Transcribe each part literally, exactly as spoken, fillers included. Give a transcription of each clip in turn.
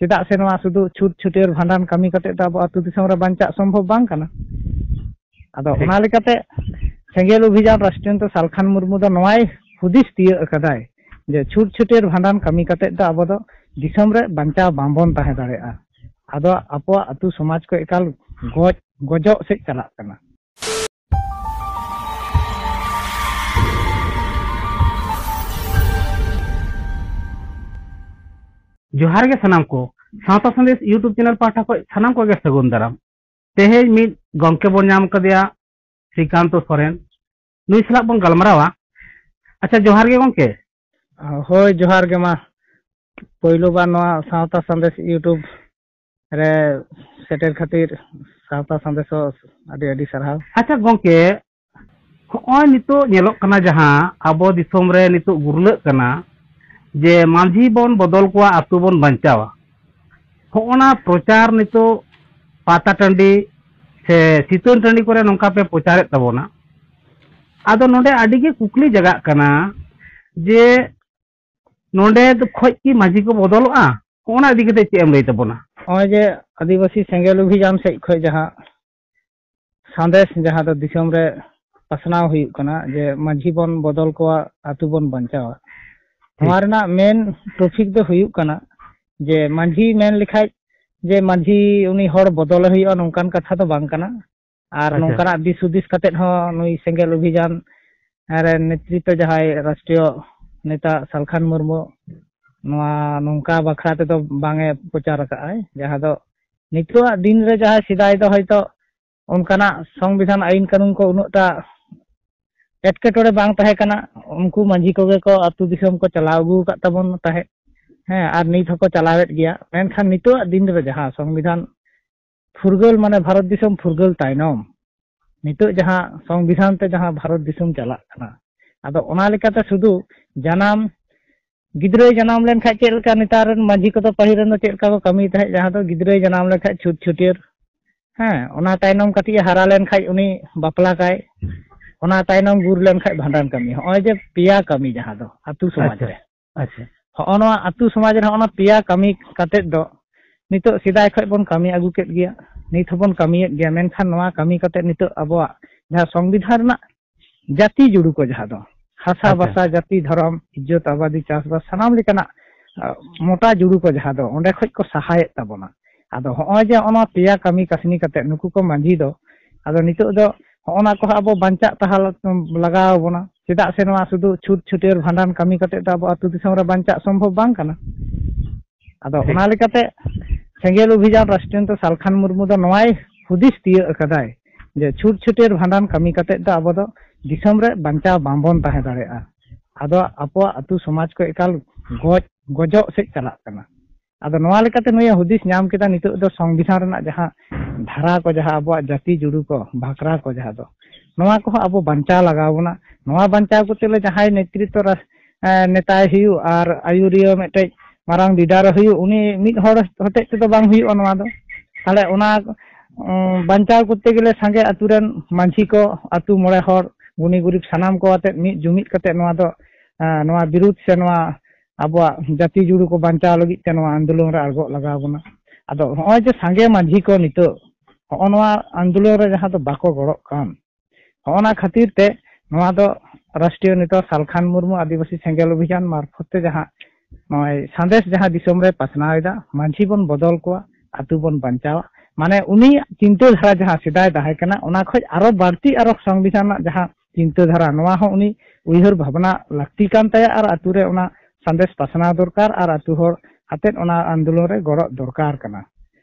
ᱪᱮᱫᱟᱜ ᱥᱮ ᱱᱚᱣᱟ ᱥᱩᱫᱷᱩ ᱪᱷᱩᱛ ᱪᱷᱟᱹᱴᱭᱟᱹᱨ ᱵᱷᱟᱸᱰᱟᱱ ᱠᱟᱹᱢᱤ ᱠᱟᱛᱮ ᱫᱚ ᱟᱵᱚ ᱟᱹᱛᱩ ᱫᱤᱥᱚᱢ ᱨᱮ ᱵᱟᱧᱪᱟᱜ ᱥᱚᱢᱵᱷᱚᱵ ᱵᱟᱝ ᱠᱟᱱᱟ᱾ ᱟᱫᱚ ᱴᱷᱤᱠ᱾ ᱚᱱᱟ ᱞᱮᱠᱟᱛᱮ ᱥᱮᱸᱜᱮᱞ ᱚᱵᱷᱤᱡᱟᱱ ᱨᱟᱥᱴᱨᱤᱭᱚ ᱱᱮᱛᱟ ᱥᱟᱞᱠᱷᱟᱱ ᱢᱩᱨᱢᱩ ᱫᱚ ᱱᱚᱣᱟᱭ ᱦᱩᱫᱤᱥ ᱛᱤᱭᱟᱹᱜ ᱟᱠᱟᱫᱟᱭ ᱡᱮ ᱪᱷᱩᱛ ᱪᱷᱟᱹᱴᱭᱟᱹᱨ ᱵᱷᱟᱸᱰᱟᱱ ᱠᱟᱹᱢᱤ ᱠᱟᱛᱮ ᱫᱚ ᱟᱵᱚ ᱫᱚ ᱫᱤᱥᱚᱢ ᱨᱮ ᱵᱟᱧᱪᱟᱣ ᱵᱟᱝᱵᱚᱱ ᱛᱟᱦᱮᱸ ᱫᱟᱲᱮᱭᱟᱜᱼᱟ᱾ ᱟᱫᱚ ᱟᱵᱚᱣᱟᱜ ᱟᱹᱛᱩ ᱥᱚᱢᱟᱡᱽ ᱠᱚ ᱮᱠᱟᱞ ᱜᱚᱡ ᱜᱚᱡᱚᱜ ᱥᱮᱫ ᱪᱟᱞᱟᱜ ᱠᱟᱱᱟ᱾ ᱡᱚᱦᱟᱨ ᱜᱮ ᱥᱟᱱᱟᱢ ᱠᱚ, ᱥᱟᱶᱛᱟ ᱥᱟᱸᱫᱮᱥ YouTube ᱪᱮᱱᱮᱞ ᱯᱟᱦᱴᱟ ᱠᱷᱚᱱ ᱥᱟᱱᱟᱢ ᱠᱚᱜᱮ ᱥᱟᱹᱜᱩᱱ ᱫᱟᱨᱟᱢ᱾ ᱛᱮᱦᱮᱧ ᱢᱤᱫ ᱜᱚᱢᱠᱮ ᱵᱚᱱ ᱧᱟᱢ ᱠᱟᱫᱮᱭᱟ, ᱥᱨᱤᱠᱟᱱᱛᱚ ᱥᱚᱨᱮᱱ, ᱱᱩᱭ ᱥᱟᱞᱟᱜ ᱵᱚᱱ ᱜᱟᱞᱢᱟᱨᱟᱣᱟ᱾ ᱟᱪᱪᱷᱟ, ᱡᱚᱦᱟᱨ ᱜᱮ ᱜᱚᱢᱠᱮ᱾ ᱦᱳᱭ, ᱡᱚᱦᱟᱨ ᱜᱮ᱾ ᱢᱟ, ᱯᱳᱭᱞᱳ ᱵᱟᱨ ᱱᱚᱣᱟ ᱥᱟᱶᱛᱟ ᱥᱟᱸᱫᱮᱥ YouTube ᱨᱮ ᱥᱮᱴᱮᱨ ᱠᱷᱟᱹᱛᱤᱨ ᱥᱟᱶᱛᱟ ᱥᱟᱸᱫᱮᱥ ᱦᱚᱸ ᱟᱹᱰᱤ ᱟᱹᱰᱤ ᱥᱟᱨᱦᱟᱣ᱾ ᱟᱪᱪᱷᱟ ᱜᱚᱢᱠᱮ, ᱦᱚᱸᱜᱼᱚᱭ ᱱᱤᱛᱚᱜ ᱧᱮᱞᱚᱜ ᱠᱟᱱᱟ, ᱡᱟᱦᱟᱸ ᱟᱵᱚ ᱫᱤᱥᱚᱢ ᱨᱮ ᱱᱤᱛᱚᱜ ᱜᱩᱨᱞᱟᱹᱜ ᱠᱟᱱᱟ ᱡᱮ ᱢᱟᱹᱡᱷᱤ ᱵᱚᱱ ᱵᱚᱫᱚᱞ ᱠᱚᱣᱟ, ᱟᱹᱛᱩ ᱵᱚᱱ ᱵᱟᱧᱪᱟᱣᱟ, ᱦᱚᱸᱜᱼᱚ ᱱᱟ ᱯᱨᱚᱪᱟᱨ ᱱᱤᱛᱚᱜ ᱯᱟᱛᱟ ᱴᱟᱺᱰᱤ ᱥᱮ ᱥᱤᱛᱟᱹᱱ ᱴᱟᱺᱰᱤ ᱠᱚᱨᱮ ᱱᱚᱝᱠᱟ ᱯᱮ ᱯᱨᱚᱪᱟᱨᱮᱫ ᱛᱟᱵᱚᱱᱟ᱾ ᱟᱫᱚ ᱱᱚᱰᱮ ᱟᱹᱰᱤ ᱜᱮ ᱠᱩᱠᱞᱤ ᱡᱟᱜᱟᱜ ᱠᱟᱱᱟ ᱡᱮ ᱱᱚᱰᱮ ᱫᱚ ᱠᱷᱚᱡ ᱠᱤ ᱢᱟᱹᱡᱷᱤ ᱠᱚ ᱵᱚᱫᱚᱞᱚᱜᱼᱟ? ᱚᱱᱟ ᱤᱫᱤ ᱠᱟᱛᱮ ᱪᱮᱫ ᱮᱢ ᱞᱟᱹᱭ ᱛᱟᱵᱚᱱᱟ? ᱱᱚᱜᱼᱚᱭ ᱡᱮ ᱟᱹᱫᱤᱵᱟᱹᱥᱤ ᱥᱮᱸᱜᱮᱞ ᱚᱵᱷᱤᱡᱟᱱ ᱥᱮᱫ ᱠᱷᱚᱡ ᱡᱟᱦᱟᱸ ᱥᱟᱸᱫᱮᱥ, ᱡᱟᱦᱟᱸ ᱫᱚ ᱫᱤᱥᱚᱢ ᱨᱮ ᱯᱟᱥᱱᱟᱣ ᱦᱩᱭᱩᱜ ᱠᱟᱱᱟ ᱡᱮ ᱢᱟᱹᱡᱷᱤ ᱵᱚᱱ ᱵᱚᱫᱚᱞ ᱠᱚᱣᱟ, ᱟᱹᱛᱩ ᱵᱚᱱ ᱵᱟᱧᱪᱟᱣᱟ, ᱱᱚᱣᱟ ᱨᱮᱱᱟᱜ ᱢᱮᱱ ᱴᱚᱯᱤᱠ ᱫᱚ ᱦᱩᱭᱩᱜ ᱠᱟᱱᱟ ᱡᱮ ᱢᱟᱹᱡᱷᱤ ᱢᱮᱱ ᱞᱮᱠᱷᱟᱡ ᱡᱮ ᱢᱟᱹᱡᱷᱤ ᱩᱱᱤ ᱦᱚᱲ ᱵᱚᱫᱚᱞᱮ ᱦᱩᱭᱩᱜᱼᱟ, ᱱᱚᱝᱠᱟᱱ ᱠᱟᱛᱷᱟ ᱫᱚ ᱵᱟᱝ ᱠᱟᱱᱟ᱾ ᱟᱨ ᱟᱪᱪᱷᱟ᱾ ᱱᱚᱝᱠᱟᱱᱟᱜ ᱫᱤᱥ ᱦᱩᱫᱤᱥ ᱠᱟᱛᱮᱫ ᱦᱚᱸ ᱱᱩᱭ ᱥᱮᱸᱜᱮᱞ ᱚᱵᱷᱤᱡᱟᱱ ᱨᱮᱱ ᱱᱮᱛᱨᱤᱛᱵ ᱡᱟᱦᱟᱸᱭ ᱨᱟᱥᱴᱨᱤᱭᱚ ᱱᱮᱛᱟ ᱥᱟᱞᱠᱷᱟᱱ ᱢᱩᱨᱢᱩ ᱱᱚᱣᱟ ᱱᱚᱝᱠᱟ ᱵᱟᱠᱷᱨᱟ ᱛᱮᱫᱚ ᱵᱟᱝ ᱮ ᱯᱨᱚᱪᱟᱨ ᱟᱠᱟᱫᱼᱟᱭ, ᱡᱟᱦᱟᱸ ᱫᱚ ᱱᱤᱛᱚᱜᱟᱜ ᱫᱤᱱ ᱨᱮ ᱡᱟᱦᱟᱸᱭ ᱥᱮᱫᱟᱭ ᱫᱚ ᱦᱚᱭᱛᱚ ᱚᱱᱠᱟᱱᱟᱜ ᱥᱚᱝᱵᱤᱫᱷᱟᱱ ᱟᱹᱭᱤᱱ ᱠᱟᱹᱱᱩᱱ ᱠᱚ ᱩᱱᱟᱹᱜ ᱴᱟ ᱮᱴᱠᱮᱴᱚᱬᱮ ᱵᱟᱝ ᱛᱟᱦᱮᱸ ᱠᱟᱱᱟ, ᱩᱱᱠᱩ ᱢᱟᱹᱡᱷᱤ ᱠᱚᱜᱮ ᱠᱚ ᱟᱹᱛᱩ ᱫᱤᱥᱚᱢ ᱠᱚ ᱪᱟᱞᱟᱣ ᱟᱹᱜᱩ ᱟᱠᱟᱫ ᱛᱟᱵᱚᱱ ᱛᱟᱦᱮᱸᱫ᱾ ᱦᱮᱸ, ᱟᱨ ᱱᱤᱛ ᱦᱚᱸᱠᱚ ᱪᱟᱞᱟᱣᱮᱫ ᱜᱮᱭᱟ᱾ ᱢᱮᱱᱠᱷᱟᱱ ᱱᱤᱛᱚᱜᱟᱜ ᱫᱤᱱ ᱨᱮ ᱡᱟᱦᱟᱸ ᱥᱚᱝᱵᱤᱫᱷᱟᱱ ᱯᱷᱩᱨᱜᱟᱹᱞ, ᱢᱟᱱᱮ ᱵᱷᱟᱨᱚᱛ ᱫᱤᱥᱚᱢ ᱯᱷᱩᱨᱜᱟᱹᱞ ᱛᱟᱭᱱᱚᱢ ᱱᱤᱛᱚᱜ ᱡᱟᱦᱟᱸ ᱥᱚᱝᱵᱤᱫᱷᱟᱱ ᱛᱮ ᱡᱟᱦᱟᱸ ᱵᱷᱟᱨᱚᱛ ᱫᱤᱥᱚᱢ ᱪᱟᱞᱟᱜ ᱠᱟᱱᱟ, ᱟᱫᱚ ᱚᱱᱟ ᱞᱮᱠᱟᱛᱮ ᱥᱩᱫᱷᱩ ᱡᱟᱱᱟᱢ, ᱜᱤᱫᱽᱨᱟᱹᱭ ᱡᱟᱱᱟᱢ ᱞᱮᱱᱠᱷᱟᱱ ᱪᱮᱫ ᱞᱮᱠᱟ ᱱᱮᱛᱟᱨ ᱨᱮᱱ ᱢᱟᱹᱡᱷᱤ ᱠᱚᱫᱚ ᱯᱟᱹᱦᱤᱞ ᱨᱮᱱ ᱫᱚ ᱪᱮᱫ ᱞᱮᱠᱟ ᱠᱚ ᱠᱟᱹᱢᱤᱭ ᱛᱟᱦᱮᱸᱫ, ᱡᱟᱦᱟᱸ ᱫᱚ ᱜᱤᱫᱽᱨᱟᱹᱭ ᱡᱟᱱᱟᱢ ᱞᱮᱱᱠᱷᱟᱱ ᱪᱷᱩᱛ ᱪᱷᱟᱹᱴᱭᱟᱹᱨ, ᱦᱮᱸ, ᱚᱱᱟ ᱛᱟᱭᱱᱚᱢ ᱠᱟᱹᱴᱤᱡ ᱮ ᱦᱟᱨᱟ ᱞᱮᱱᱠᱷᱟᱱ ᱩᱱᱤ ᱵᱟᱯᱞᱟ ᱠᱟᱭ, ᱚᱱᱟ ᱛᱟᱭᱱᱚᱢ ᱜᱩᱨ ᱞᱮᱱᱠᱷᱟᱱ ᱵᱷᱟᱸᱰᱟᱱ ᱠᱟᱹᱢᱤ᱾ ᱦᱚᱸᱜᱼᱚᱭ ᱡᱮ ᱯᱮᱭᱟ ᱠᱟᱹᱢᱤ ᱡᱟᱦᱟᱸ ᱫᱚ ᱟᱹᱛᱩ ᱥᱚᱢᱟᱡᱽ ᱟᱪᱪᱷᱟ, ᱨᱮ᱾ ᱟᱪᱪᱷᱟ᱾ ᱦᱚᱸᱜᱼᱚ ᱱᱚᱣᱟ ᱟᱹᱛᱩ ᱥᱚᱢᱟᱡᱽ ᱨᱮ ᱦᱚᱸᱜᱼᱚ ᱱᱚᱣᱟ ᱯᱮᱭᱟ ᱠᱟᱹᱢᱤ ᱠᱟᱛᱮᱫ ᱫᱚ ᱱᱤᱛᱚᱜ, ᱥᱮᱫᱟᱭ ᱠᱷᱚᱱ ᱵᱚᱱ ᱠᱟᱹᱢᱤ ᱟᱹᱜᱩ ᱠᱮᱫ ᱜᱮᱭᱟ, ᱱᱤᱛ ᱦᱚᱸᱵᱚᱱ ᱠᱟᱹᱢᱤᱭᱮᱫ ᱜᱮᱭᱟ, ᱢᱮᱱᱠᱷᱟᱱ ᱱᱚᱣᱟ ᱠᱟᱹᱢᱤ ᱠᱟᱛᱮᱫ ᱱᱤᱛᱚᱜ ᱟᱵᱚᱣᱟᱜ ᱡᱟᱦᱟᱸ ᱥᱚᱝᱵᱤᱫᱷᱟᱱ ᱨᱮᱱᱟᱜ ᱡᱟᱹᱛᱤ ᱡᱩᱲᱩ ᱠᱚ, ᱡᱟᱦᱟᱸ ᱫᱚ ᱦᱟᱥᱟ, ᱟᱪᱪᱷᱟ᱾ ᱵᱷᱟᱥᱟ, ᱡᱟᱹᱛᱤ, ᱫᱷᱚᱨᱚᱢ, ᱤᱡᱽᱡᱚᱛ, ᱟᱵᱟᱫᱤ, ᱪᱟᱥᱵᱟᱥ, ᱥᱟᱱᱟᱢ ᱞᱮᱠᱟᱱᱟᱜ, ᱟ, ᱢᱚᱴᱟ ᱡᱩᱲᱩ ᱠᱚ ᱡᱟᱦᱟᱸ ᱫᱚ, ᱚᱸᱰᱮ ᱠᱷᱚᱱ ᱠᱚ ᱥᱟᱦᱟᱭᱮᱫ ᱛᱟᱵᱚᱱᱟ᱾ ᱟᱫᱚ ᱦᱚᱸᱜᱼᱚᱭ ᱡᱮ ᱦᱚᱸᱜᱼᱚ ᱱᱚᱣᱟ ᱯᱮᱭᱟ ᱠᱟᱹᱢᱤ ᱠᱟᱹᱥᱱᱤ ᱠᱟᱛᱮᱫ ᱱᱩᱠᱩ ᱠᱚ ᱢᱟᱹᱡᱷᱤ ᱫᱚ, ᱟᱫᱚ ᱱᱤᱛᱚᱜ ᱫᱚ ᱦᱚᱸᱜᱼᱚ ᱱᱟ ᱠᱚᱦᱚᱸ ᱟᱵᱚ ᱵᱟᱧᱪᱟᱜ ᱛᱟᱦᱮᱸ ᱞᱟᱜᱟᱣ ᱟᱵᱚᱱᱟ᱾ ᱪᱮᱫᱟᱜ ᱥᱮ ᱱᱚᱣᱟ ᱥᱩᱫᱷᱩ ᱪᱷᱩᱛ ᱪᱷᱟᱹᱴᱭᱟᱹᱨ ᱵᱷᱟᱸᱰᱟᱱ ᱠᱟᱹᱢᱤ ᱠᱟᱛᱮᱫ ᱫᱚ ᱟᱵᱚ ᱟᱹᱛᱩ ᱫᱤᱥᱚᱢ ᱨᱮ ᱵᱟᱧᱪᱟᱜ ᱥᱚᱢᱵᱷᱚᱵ ᱵᱟᱝ ᱠᱟᱱᱟ᱾ ᱟᱫᱚ ᱴᱷᱤᱠ᱾ ᱚᱱᱟ ᱞᱮᱠᱟᱛᱮ ᱥᱮᱸᱜᱮᱞ ᱚᱵᱷᱤᱡᱟᱱ ᱨᱟᱥᱴᱨᱤᱭᱚ ᱱᱮᱛᱟ ᱥᱟᱞᱠᱷᱟᱱ ᱢᱩᱨᱢᱩ ᱫᱚ ᱱᱚᱣᱟᱭ ᱦᱩᱫᱤᱥ ᱛᱤᱭᱟᱹᱜ ᱟᱠᱟᱫᱟᱭ ᱡᱮ ᱪᱷᱩᱛ ᱪᱷᱟᱹᱴᱭᱟᱹᱨ ᱵᱷᱟᱸᱰᱟᱱ ᱠᱟᱹᱢᱤ ᱠᱟᱛᱮᱫ ᱫᱚ ᱟᱵᱚ ᱫᱚ ᱫᱤᱥᱚᱢ ᱨᱮ ᱵᱟᱧᱪᱟᱣ ᱵᱟᱝᱵᱚᱱ ᱛᱟᱦᱮᱸ ᱫᱟᱲᱮᱭᱟᱜᱼᱟ᱾ ᱟᱫᱚ ᱟᱵᱚᱣᱟᱜ ᱟᱹᱛᱩ ᱥᱚᱢᱟᱡᱽ ᱠᱚ ᱮᱠᱟᱞ ᱜᱚᱡ, ᱜᱚᱡᱚᱜ ᱥᱮᱫ ᱪᱟᱞᱟᱜ ᱠᱟᱱᱟ᱾ ᱟᱫᱚ ᱱᱚᱣᱟ ᱞᱮᱠᱟᱛᱮ ᱱᱩᱭᱮ ᱦᱩᱫᱤᱥ ᱧᱟᱢ ᱠᱮᱫᱟ, ᱱᱤᱛᱚᱜ ᱫᱚ ᱥᱚᱝᱵᱤᱫᱷᱟᱱ ᱨᱮᱱᱟᱜ ᱡᱟᱦᱟᱸ ᱫᱷᱟᱨᱟ ᱠᱚ, ᱡᱟᱦᱟᱸ ᱟᱵᱚᱣᱟᱜ ᱡᱟᱹᱛᱤ ᱡᱩᱲᱩ ᱠᱚ, ᱵᱷᱟᱠᱨᱟ ᱠᱚ, ᱡᱟᱦᱟᱸ ᱫᱚ, ᱱᱚᱣᱟ ᱠᱚᱦᱚᱸ ᱟᱵᱚ ᱵᱟᱧᱪᱟᱣ ᱞᱟᱜᱟᱣ ᱵᱚᱱᱟ᱾ ᱱᱚᱣᱟ ᱵᱟᱧᱪᱟᱣ ᱠᱚᱨᱛᱮ ᱜᱮᱞᱮ ᱡᱟᱦᱟᱸᱭ ᱱᱮᱛᱨᱤᱛᱵ ᱨᱟᱥ-, ᱮ, ᱱᱮᱛᱟᱭ ᱦᱩᱭᱩᱜ ᱟᱨ ᱟᱹᱭᱩᱨᱤᱭᱟᱹ ᱢᱤᱫᱴᱮᱡ ᱢᱟᱨᱟᱝ ᱞᱤᱰᱟᱨ ᱦᱩᱭᱩᱜ, ᱩᱱᱤ ᱢᱤᱫ ᱦᱚᱲ ᱦᱚᱛᱮᱡ ᱛᱮᱫᱚ ᱵᱟᱝ ᱦᱩᱭᱩᱜᱼᱟ ᱱᱚᱣᱟ ᱫᱚ᱾ ᱛᱟᱦᱞᱮ ᱚᱱᱟ, ᱩᱸ, ᱵᱟᱧᱪᱟᱣ ᱠᱚᱨᱛᱮ ᱜᱮᱞᱮ ᱥᱟᱸᱜᱮ ᱟᱹᱛᱩ ᱨᱮᱱ ᱢᱟᱹᱡᱷᱤ ᱠᱚ, ᱟᱹᱛᱩ ᱢᱚᱬᱮ ᱦᱚᱲ, ᱜᱩᱱᱤ ᱜᱩᱨᱤᱵ ᱥᱟᱱᱟᱢ ᱠᱚ ᱟᱛᱮᱫ ᱢᱤᱫ ᱡᱩᱢᱤᱫ ᱠᱟᱛᱮᱫ ᱱᱚᱣᱟ ᱫᱚ, ᱮ, ᱱᱚᱣᱟ ᱵᱤᱨᱩᱫᱷ ᱥᱮ ᱱᱚᱣᱟ ᱟᱵᱚᱣᱟᱜ ᱡᱟᱹᱛᱤ ᱡᱩᱲᱩ ᱠᱚ ᱵᱟᱧᱪᱟᱣ ᱞᱟᱹᱜᱤᱫ ᱛᱮ ᱱᱚᱣᱟ ᱟᱱᱫᱳᱞᱚᱱ ᱨᱮ ᱟᱬᱜᱚᱜ ᱞᱟᱜᱟᱣ ᱵᱚᱱᱟ᱾ ᱟᱫᱚ ᱦᱚᱸᱜᱼᱚᱭ ᱡᱮ ᱥᱟᱸᱜᱮ ᱢᱟᱹᱡᱷᱤ ᱠᱚ ᱱᱤᱛᱚᱜ ᱦᱚᱸᱜᱼᱚ ᱱᱚᱣᱟ ᱟᱱᱫᱳᱞᱚᱱ ᱨᱮ ᱡᱟᱦᱟᱸ ᱫᱚ ᱵᱟᱠᱚ ᱜᱚᱲᱚᱜ ᱠᱟᱱ, ᱦᱚᱸᱜᱼᱚ ᱱᱟ ᱠᱷᱟᱹᱛᱤᱨ ᱛᱮ ᱱᱚᱣᱟ ᱫᱚ ᱨᱟᱥᱴᱨᱤᱭᱚ ᱱᱮᱛᱟ ᱥᱟᱞᱠᱷᱟᱱ ᱢᱩᱨᱢᱩ ᱟᱹᱫᱤᱵᱟᱹᱥᱤ ᱥᱮᱸᱜᱮᱞ ᱚᱵᱷᱤᱡᱟᱱ ᱢᱟᱨᱯᱷᱚᱛ ᱛᱮ ᱡᱟᱦᱟᱸ ᱱᱚᱜᱼᱚᱭ ᱥᱟᱸᱫᱮᱥ ᱡᱟᱦᱟᱸ ᱫᱤᱥᱚᱢ ᱨᱮ ᱯᱟᱥᱱᱟᱣ ᱮᱫᱟ, ᱢᱟᱹᱡᱷᱤ ᱵᱚᱱ ᱵᱚᱫᱚᱞ ᱠᱚᱣᱟ, ᱟᱹᱛᱩ ᱵᱚᱱ ᱵᱟᱧᱪᱟᱣᱟ, ᱢᱟᱱᱮ ᱩᱱᱤᱭᱟᱜ ᱪᱤᱱᱛᱟᱹ ᱫᱷᱟᱨᱟ ᱡᱟᱦᱟᱸ ᱥᱮᱫᱟᱭ ᱛᱟᱦᱮᱸ ᱠᱟᱱᱟ, ᱚᱱᱟ ᱠᱷᱚᱡ ᱟᱨᱚ ᱵᱟᱹᱲᱛᱤ ᱟᱨᱚ ᱥᱚᱝᱵᱤᱫᱷᱟᱱ ᱨᱮᱱᱟᱜ ᱡᱟᱦᱟᱸ ᱪᱤᱱᱛᱟᱹ ᱫᱷᱟᱨᱟ, ᱱᱚᱣᱟ ᱦᱚᱸ ᱩᱱᱤ ᱩᱭᱦᱟᱹᱨ ᱵᱷᱟᱵᱽᱱᱟ ᱞᱟᱹᱠᱛᱤ ᱠᱟᱱ ᱛᱟᱭᱟ ᱟᱨ ᱟᱹᱛᱩ ᱨᱮ ᱚᱱᱟ ᱥᱟᱸᱫᱮᱥ ᱯᱟᱥᱱᱟᱣ ᱫᱚᱨᱠᱟᱨ ᱟᱨ ᱟᱹᱛᱩ ᱦᱚᱲ ᱟᱛᱮᱫ ᱚᱱᱟ ᱟᱱᱫᱳᱞᱚᱱ ᱨᱮ ᱜᱚᱲᱚ ᱫᱚᱨᱠᱟᱨ ᱠᱟᱱᱟ᱾